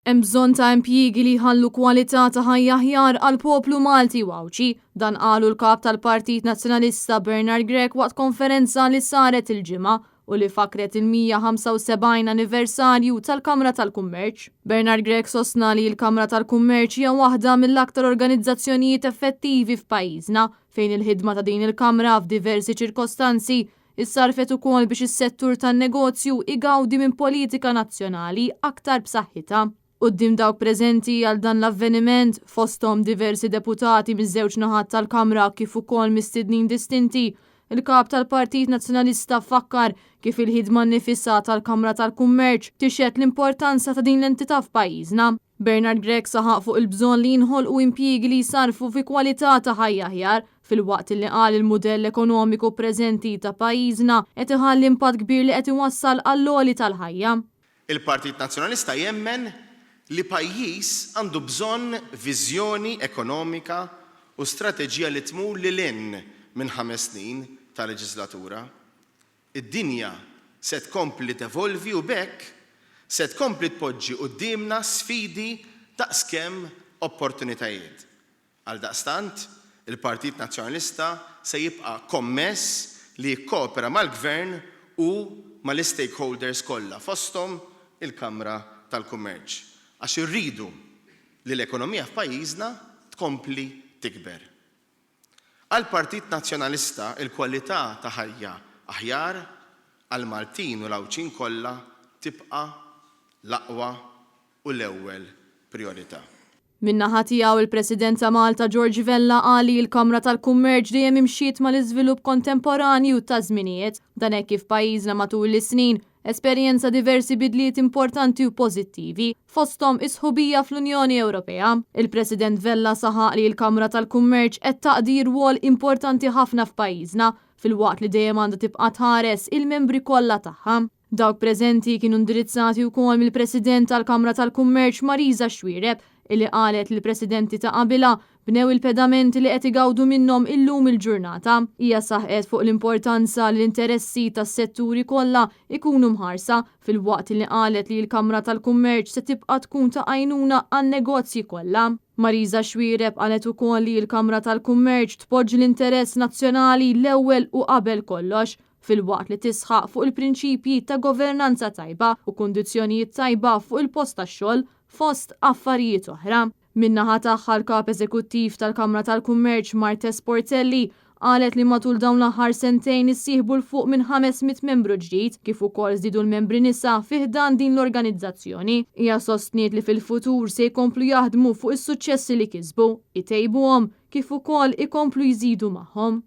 Hemm bżonn ta' impjiegi li jħallu kwalità ta' ħajja aħjar għall-poplu Malti u Għawdxi. Dan qalu l-Kap tal-Partit Nazzjonalista Bernard Grech waqt konferenza li saret il-Ġimgħa u li fakkret il-175 anniversarju tal-Kamra tal-Kummerċ. Bernard Grech sostna li l-Kamra tal-Kummerċ hija waħda mill-aktar organizzazzjonijiet effettivi f'pajjiżna fejn il-ħidma ta' din il-Kamra f'diversi ċirkostanzi Issarrfet ukoll biex is-settur tan-negozju igawdi minn politika nazzjonali aktar b'saħħitha. Quddiem dawk preżenti għal dan l-avveniment, fosthom diversi deputati miż-żewġ naħat tal-Kamra kif ukoll mistednin distinti, il-Kap tal-Partit Nazzjonalista fakkar kif il-ħidma nnifisha tal-Kamra tal-Kummerċ tixhed l-importanza ta' din l-entità f'pajjiżna. Bernard Grech saħaq fuq il-bżonn li jinħolqu impjiegi li jsarrfu fi kwalità ta' ħajja aħjar, filwaqt li qal il-mudell ekonomiku preżenti ta' pajjiżna qed iħalli impatt kbir li qed iwassal għall-għoli tal-ħajja. Il-Partit Nazzjonalista jemmen li pajjiż għandu bżonn viżjoni ekonomika u strateġija li tmur lil hinn minn ħames snin ta' leġislatura. Id-dinja se tkompli tevolvi u b'hekk se tkompli tpoġġi quddiemna sfidi daqskemm opportunitajiet. Għaldaqstant, il-Partit Nazzjonalista se jibqa' kommess li jikkopera mal-Gvern u mal-istakeholders kollha fosthom il-Kamra tal-Kummerċ għax irridu li l-ekonomija f'pajjiżna tkompli tikber. Għall-Partit Nazzjonalista l-kwalità ta' ħajja aħjar għall-Maltin u l-Għawdxin kollha tibqa' l-aqwa u l-ewwel prijorità. Min-naħa tiegħu il-President ta' Malta George Vella qal li l-Kamra tal-Kummerċ dejjem imxiet mal-iżvilupp kontemporanju taż-żminijiet. Dan hekk kif pajjiżna matul is-snin esperjenza diversi bidliet importanti u pożittivi, fosthom is-sħubija fl-Unjoni Ewropea. Il-President Vella saħaq li l-Kamra tal-Kummerċ qed taqdi rwol importanti ħafna f'pajjiżna, filwaqt li dejjem għandha tibqa' tħares il-membri kollha tagħha. Dawk preżenti kienu indirizzati wkoll mill-President tal-Kamra tal-Kummerċ Marisa Xuereb, illi qalet li l-Presidenti ta' qabilha bnew il-pedamenti li qed igawdu minnhom illum il-ġurnata. Hija saħqet fuq l-importanza li l-interessi tas-setturi kollha jkunu mħarsa, filwaqt li qalet li l-Kamra tal-Kummerċ se tibqa' tkun ta' għajnuna għan-negozji kollha. Marisa Xuereb qalet ukoll li l-Kamra tal-Kummerċ tpoġġi l-interess nazzjonali l-ewwel u qabel kollox, filwaqt li tisħaq fuq il-prinċipji ta' governanza tajba u kundizzjonijiet tajba fuq il-post tax-xogħol, fost affarijiet oħra. Min-naħa tagħha l-Kap Eżekuttiv tal-Kamra tal-Kummerċ Marthese Portelli qalet li matul dawn l-aħħar sentejn issieħbu 'l fuq minn 500 membru ġdid kif ukoll żdiedu l-membri nisa fi ħdan din l-organizzazzjoni. Hija sostniet li fil-futur se jkomplu jaħdmu fuq is-suċċessi li kisbu, itejbuhom kif ukoll ikomplu jżidu magħhom.